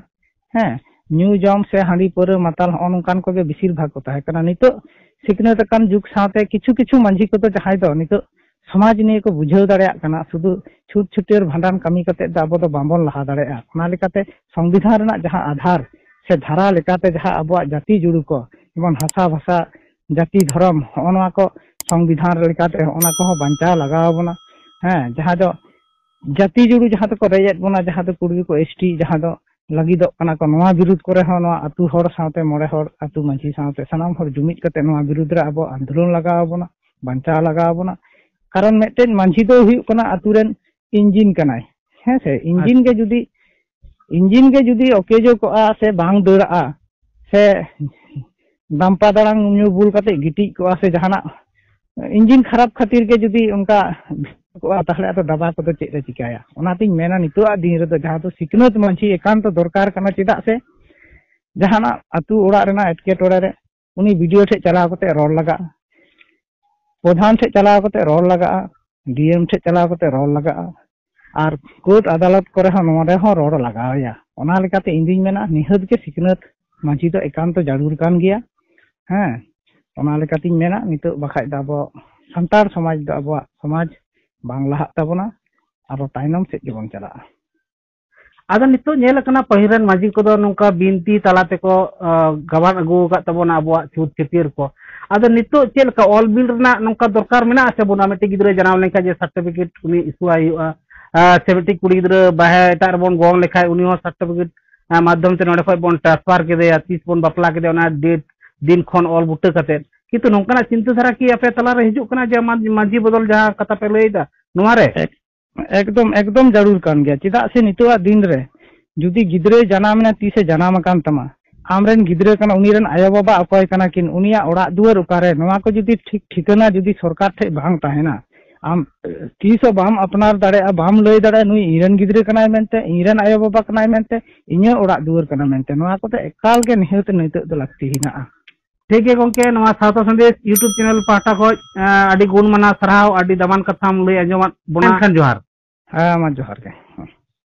ᱦᱮᱸ, ᱧᱩ ᱡᱚᱢ ᱥᱮ ᱦᱟᱺᱰᱤ ᱯᱟᱹᱣᱨᱟᱹ ᱢᱟᱛᱟᱞ ᱦᱚᱸᱜᱼᱚ ᱱᱚᱝᱠᱟᱱ ᱠᱚᱜᱮ ᱵᱮᱥᱤᱨ ᱵᱷᱟᱜᱽ ᱠᱚ ᱛᱟᱦᱮᱸ ᱠᱟᱱᱟ᱾ ᱱᱤᱛᱚᱜ ᱥᱤᱠᱷᱱᱟᱹᱛ ᱟᱠᱟᱱ ᱡᱩᱜᱽ ᱥᱟᱶᱛᱮ ᱠᱤᱪᱷᱩ ᱠᱤᱪᱷᱩ ᱢᱟᱹᱡᱷᱤ ᱠᱚᱫᱚ ᱡᱟᱦᱟᱸᱭ ᱫᱚ ᱱᱤᱛᱚᱜ ᱥᱚᱢᱟᱡᱽ ᱱᱤᱭᱮ ᱠᱚ ᱵᱩᱡᱷᱟᱹᱣ ᱫᱟᱲᱮᱭᱟᱜ ᱠᱟᱱᱟ, ᱥᱩᱫᱷᱩ ᱪᱷᱩᱴ ᱪᱷᱩᱴᱭᱟᱹᱨ ᱵᱷᱟᱸᱰᱟᱱ ᱠᱟᱹᱢᱤ ᱠᱟᱛᱮ ᱫᱚ ᱟᱵᱚ ᱫᱚ ᱵᱟᱵᱚᱱ ᱞᱟᱦᱟ ᱫᱟᱲᱮᱭᱟᱜᱼᱟ᱾ ᱚᱱᱟ ᱞᱮᱠᱟᱛᱮ ᱥᱚᱝᱵᱤᱫᱷᱟᱱ ᱨᱮᱱᱟᱜ ᱡᱟᱦᱟᱸ ᱟᱫᱷᱟᱨ ᱥᱮ ᱫᱷᱟᱨᱟ ᱞᱮᱠᱟᱛᱮ ᱡᱟᱦᱟᱸ ᱟᱵᱚᱣᱟᱜ ᱡᱟᱹᱛᱤ ᱡᱩᱲᱩ ᱠᱚ, ᱡᱮᱢᱚᱱ ᱦᱟᱥᱟ ᱵᱷᱟᱥᱟ, ᱡᱟᱹᱛᱤ ᱫᱷᱚᱨᱚᱢ, ᱦᱚᱸᱜᱼᱚ ᱱᱚᱣᱟ ᱠᱚ ᱥᱚᱝᱵᱤᱫᱷᱟᱱ ᱞᱮᱠᱟᱛᱮ ᱦᱚᱸᱜᱼᱚ ᱱᱟ ᱠᱚᱦᱚᱸ ᱵᱟᱧᱪᱟᱣ ᱞᱟᱜᱟᱣ ᱟᱵᱚᱱᱟ᱾ ᱦᱮᱸ, ᱡᱟᱦᱟᱸ ᱫᱚ ᱡᱟᱹᱛᱤ ᱡᱩᱲᱩ ᱡᱟᱦᱟᱸ ᱫᱚᱠᱚ ᱨᱮᱡ ᱮᱫ ᱵᱚᱱᱟ, ᱡᱟᱦᱟᱸ ᱫᱚ ᱠᱩᱲᱵᱤ ᱠᱚ ᱮᱥ ᱴᱤ ᱡᱟᱦᱟᱸ ᱫᱚ ᱞᱟᱹᱜᱤᱫᱚᱜ ᱠᱟᱱᱟ ᱠᱚ, ᱱᱚᱣᱟ ᱵᱤᱨᱩᱫᱽ ᱠᱚᱨᱮ ᱦᱚᱸ ᱱᱚᱣᱟ ᱟᱹᱛᱩ ᱦᱚᱲ ᱥᱟᱶᱛᱮ ᱢᱚᱬᱮ ᱦᱚᱲ, ᱟᱹᱛᱩ ᱢᱟᱹᱡᱷᱤ ᱥᱟᱶᱛᱮ ᱥᱟᱱᱟᱢ ᱦᱚᱲ ᱡᱩᱢᱤᱫ ᱠᱟᱛᱮ ᱱᱚᱣᱟ ᱵᱤᱨᱩᱫᱽ ᱨᱮ ᱟᱵᱚ ᱟᱱᱫᱳᱞᱚᱱ ᱞᱟᱜᱟᱣ ᱟᱵᱚᱱᱟ, ᱵᱟᱧᱪᱟᱣ ᱞᱟᱜᱟᱣ ᱟᱵᱚᱱᱟ᱾ ᱠᱟᱨᱚᱱ ᱢᱤᱫᱴᱮᱱ ᱢᱟᱹᱡᱷᱤ ᱫᱚ ᱦᱩᱭᱩᱜ ᱠᱟᱱᱟ ᱟᱹᱛᱩ ᱨᱮᱱ ᱤᱧᱡᱤᱱ ᱠᱟᱱᱟᱭ᱾ ᱦᱮᱸ ᱥᱮ, ᱤᱧᱡᱤᱱ ᱜᱮ ᱡᱩᱫᱤ, ᱤᱧᱡᱤᱱ ᱜᱮ ᱡᱩᱫᱤ ᱚᱠᱮᱡᱚ ᱠᱚᱜᱼᱟ ᱥᱮ ᱵᱟᱝ ᱫᱟᱹᱲᱟᱜᱼᱟ ᱥᱮ ᱫᱟᱢᱯᱟ ᱫᱟᱲᱟᱝ ᱧᱩ ᱵᱩᱞ ᱠᱟᱛᱮ ᱜᱤᱛᱤᱡ ᱠᱚᱜᱼᱟ ᱥᱮ ᱡᱟᱦᱟᱱᱟᱜ ᱤᱧᱡᱤᱱ ᱠᱷᱟᱨᱟᱯ ᱠᱷᱟᱹᱛᱤᱨ ᱜᱮ ᱡᱩᱫᱤ ᱚᱱᱠᱟ ᱠᱚᱜᱼᱟ, ᱛᱟᱦᱚᱞᱮ ᱟᱫᱚ ᱫᱟᱵᱟ ᱠᱚᱫᱚ ᱪᱮᱫ ᱮ ᱪᱤᱠᱟᱹᱭᱟ? ᱚᱱᱟᱛᱤᱧ ᱢᱮᱱᱟ, ᱱᱤᱛᱚᱜᱟᱜ ᱫᱤᱱ ᱨᱮᱫᱚ ᱡᱟᱦᱟᱸ ᱫᱚ ᱥᱤᱠᱷᱱᱟᱹᱛ ᱢᱟᱹᱡᱷᱤ ᱮᱠᱟᱱᱛᱚ ᱫᱚᱨᱠᱟᱨ ᱠᱟᱱᱟ᱾ ᱪᱮᱫᱟᱜ ᱥᱮ ᱡᱟᱦᱟᱱᱟᱜ ᱟᱹᱛᱩ ᱚᱲᱟᱜ ᱨᱮᱱᱟᱜ ᱮᱴᱠᱮᱴᱚᱬᱮ ᱨᱮ ᱩᱱᱤ ᱵᱤ ᱰᱤ ᱳ ᱴᱷᱮᱱ ᱪᱟᱞᱟᱣ ᱠᱟᱛᱮ ᱨᱚᱲ ᱞᱟᱜᱟᱜᱼᱟ, ᱯᱨᱚᱫᱷᱟᱱ ᱴᱷᱮᱱ ᱪᱟᱞᱟᱣ ᱠᱟᱛᱮ ᱨᱚᱲ ᱞᱟᱜᱟᱜᱼᱟ, ᱰᱤ ᱮᱢ ᱴᱷᱮᱱ ᱪᱟᱞᱟᱣ ᱠᱟᱛᱮ ᱨᱚᱲ ᱞᱟᱜᱟᱜᱼᱟ, ᱟᱨ ᱠᱳᱨᱴ ᱟᱫᱟᱞᱚᱛ ᱠᱚᱨᱮ ᱦᱚᱸ ᱱᱚᱰᱮ ᱦᱚᱸ ᱨᱚᱲ ᱞᱟᱜᱟᱣ ᱟᱭᱟ᱾ ᱚᱱᱟ ᱞᱮᱠᱟᱛᱮ ᱤᱧ ᱫᱩᱧ ᱢᱮᱱᱟ, ᱱᱤᱦᱟᱹᱛ ᱜᱮ ᱥᱤᱠᱷᱱᱟᱹᱛ ᱢᱟᱹᱡᱷᱤ ᱫᱚ ᱮᱠᱟᱱᱛᱚ ᱡᱟᱹᱨᱩᱲ ᱠᱟᱱ ᱜᱮᱭᱟ᱾ ᱦᱮᱸ, ᱚᱱᱟ ᱞᱮᱠᱟᱛᱤᱧ ᱢᱮᱱᱟ, ᱱᱤᱛᱚᱜ ᱵᱟᱠᱷᱟᱡ ᱫᱚ ᱟᱵᱚ ᱥᱟᱱᱛᱟᱲ ᱥᱚᱢᱟᱡᱽ ᱫᱚ, ᱟᱵᱚᱣᱟᱜ ᱥᱚᱢᱟᱡᱽ ᱵᱟᱝ ᱞᱟᱦᱟᱜ ᱛᱟᱵᱚᱱᱟ, ᱟᱨᱚ ᱛᱟᱭᱱᱚᱢ ᱥᱮᱫ ᱜᱮᱵᱚᱱ ᱪᱟᱞᱟᱜᱼᱟ᱾ ᱟᱫᱚ ᱱᱤᱛᱚᱜ ᱧᱮᱞ ᱟᱠᱟᱱᱟ, ᱯᱟᱹᱦᱤᱞ ᱨᱮᱱ ᱢᱟᱹᱡᱷᱤ ᱠᱚᱫᱚ ᱱᱚᱝᱠᱟ ᱵᱤᱱᱛᱤ ᱛᱟᱞᱟ ᱛᱮᱠᱚ, ᱟ, ᱜᱟᱵᱟᱱ ᱟᱹᱜᱩ ᱟᱠᱟᱫ ᱛᱟᱵᱚᱱᱟ ᱟᱵᱚᱣᱟᱜ ᱪᱷᱩᱛ ᱪᱷᱟᱹᱴᱭᱟᱹᱨ ᱠᱚ᱾ ᱟᱫᱚ ᱱᱤᱛᱚᱜ ᱪᱮᱫ ᱞᱮᱠᱟ ᱚᱞ ᱵᱤᱞ ᱨᱮᱱᱟᱜ ᱱᱚᱝᱠᱟ ᱫᱚᱨᱠᱟᱨ ᱢᱮᱱᱟᱜᱼᱟ ᱥᱮ ᱵᱟᱹᱱᱩᱜᱼᱟ? ᱢᱤᱫᱴᱮᱡ ᱜᱤᱫᱽᱨᱟᱹ ᱡᱟᱱᱟᱢ ᱞᱮᱱᱠᱷᱟᱱ ᱡᱮ ᱥᱟᱨᱴᱤᱯᱷᱤᱠᱮᱴ ᱩᱱᱤ ᱤᱥᱩ ᱟᱭ ᱦᱩᱭᱩᱜᱼᱟ, ᱟ, ᱥᱮ ᱢᱤᱫᱴᱮᱡ ᱠᱩᱲᱤ ᱜᱤᱫᱽᱨᱟᱹ ᱵᱟᱦᱮ ᱮᱴᱟᱜ ᱨᱮᱵᱚᱱ ᱜᱚᱝ ᱞᱮᱠᱷᱟᱡ ᱩᱱᱤ ᱦᱚᱸ ᱥᱟᱨᱴᱤᱯᱷᱤᱠᱮᱴ, ᱟ, ᱢᱟᱫᱽᱫᱷᱚᱢ ᱛᱮ ᱱᱚᱰᱮ ᱠᱷᱚᱡ ᱵᱚᱱ ᱴᱨᱟᱱᱥᱯᱷᱟᱨ ᱠᱮᱫᱮᱭᱟ, ᱛᱤᱥ ᱵᱚᱱ ᱵᱟᱯᱞᱟ ᱠᱮᱫᱮᱭᱟ, ᱚᱱᱟ ᱰᱮᱴ ᱫᱤᱱ ᱠᱷᱚᱱ ᱚᱞ ᱵᱩᱴᱟᱹ ᱠᱟᱛᱮ᱾ ᱠᱤᱱᱛᱩ ᱱᱚᱝᱠᱟᱱᱟᱜ ᱪᱤᱱᱛᱟᱹ ᱫᱷᱟᱨᱟ ᱠᱤ ᱟᱯᱮ ᱛᱟᱞᱟᱨᱮ ᱦᱤᱡᱩᱜ ᱠᱟᱱᱟ ᱡᱮ ᱢᱟ-, ᱢᱟᱹᱡᱷᱤ ᱵᱚᱫᱚᱞ ᱡᱟᱦᱟᱸ ᱠᱟᱛᱷᱟ ᱯᱮ ᱞᱟᱹᱭ ᱮᱫᱟ ᱱᱚᱣᱟ ᱨᱮ? ᱮᱠ-, ᱮᱠᱫᱚᱢ, ᱮᱠᱫᱚᱢ ᱡᱟᱹᱨᱩᱲ ᱠᱟᱱ ᱜᱮᱭᱟ᱾ ᱪᱮᱫᱟᱜ ᱥᱮ ᱱᱤᱛᱚᱜᱟᱜ ᱫᱤᱱ ᱨᱮ ᱡᱩᱫᱤ ᱜᱤᱫᱽᱨᱟᱹᱭ ᱡᱟᱱᱟᱢ ᱮᱱᱟ, ᱛᱤᱥᱮ ᱡᱟᱱᱟᱢ ᱟᱠᱟᱱ ᱛᱟᱢᱟ, ᱟᱢᱨᱮᱱ ᱜᱤᱫᱽᱨᱟᱹ ᱠᱟᱱᱟ, ᱩᱱᱤ ᱨᱮᱱ ᱟᱭᱳᱼᱵᱟᱵᱟ ᱚᱠᱚᱭ ᱠᱟᱱᱟ ᱠᱤᱱ, ᱩᱱᱤᱭᱟᱜ ᱚᱲᱟᱜ ᱫᱩᱣᱟᱹᱨ ᱚᱠᱟᱨᱮ, ᱱᱚᱣᱟ ᱠᱚ ᱡᱩᱫᱤ ᱴᱷᱤᱠ ᱴᱷᱤᱠᱟᱹᱱᱟ ᱡᱩᱫᱤ ᱥᱚᱨᱠᱟᱨ ᱴᱷᱮᱡ ᱵᱟᱝ ᱛᱟᱦᱮᱱᱟ, ᱟᱢ ᱛᱤᱥ ᱦᱚᱸ ᱵᱟᱢ ᱟᱯᱱᱟᱨ ᱫᱟᱲᱮᱭᱟᱜᱼᱟ, ᱵᱟᱢ ᱞᱟᱹᱭ ᱫᱟᱲᱮᱭᱟᱜᱼᱟ ᱱᱩᱭ ᱤᱧᱨᱮᱱ ᱜᱤᱫᱽᱨᱟᱹ ᱠᱟᱱᱟᱭ ᱢᱮᱱᱛᱮ, ᱤᱧᱨᱮᱱ ᱟᱭᱳᱼᱵᱟᱵᱟ ᱠᱟᱱᱟᱭ ᱢᱮᱱᱛᱮ, ᱤᱧᱟᱹᱜ ᱚᱲᱟᱜ ᱫᱩᱣᱟᱹᱨ ᱠᱟᱱᱟ ᱢᱮᱱᱛᱮ᱾ ᱱᱚᱣᱟ ᱠᱚᱫᱚ ᱮᱠᱟᱞ ᱜᱮ ᱱᱤᱦᱟᱹᱛ ᱱᱤᱛᱚᱜ ᱫᱚ ᱞᱟᱹᱠᱛᱤ ᱦᱮᱱᱟᱜᱼᱟ᱾ ᱴᱷᱤᱠ ᱜᱮ ᱜᱚᱝᱠᱮ, ᱱᱚᱣᱟ ᱥᱟᱶᱛᱟ ᱥᱟᱸᱫᱮᱥ YouTube ᱪᱮᱱᱮᱞ ᱯᱟᱦᱴᱟ ᱠᱷᱚᱱ, ᱮᱸ, ᱟᱹᱰᱤ ᱜᱩᱱ ᱢᱟᱱᱟᱣ ᱥᱟᱨᱦᱟᱣ, ᱟᱹᱰᱤ ᱫᱟᱢᱟᱱ ᱠᱟᱛᱷᱟᱢ ᱞᱟᱹᱭ ᱟᱸᱡᱚᱢᱟᱫ ᱵᱚᱱᱟ᱾ ᱮᱱᱠᱷᱟᱱ ᱡᱚᱦᱟᱨ᱾ ᱦᱮᱸ, ᱢᱟ ᱡᱚᱦᱟᱨ ᱜᱮ᱾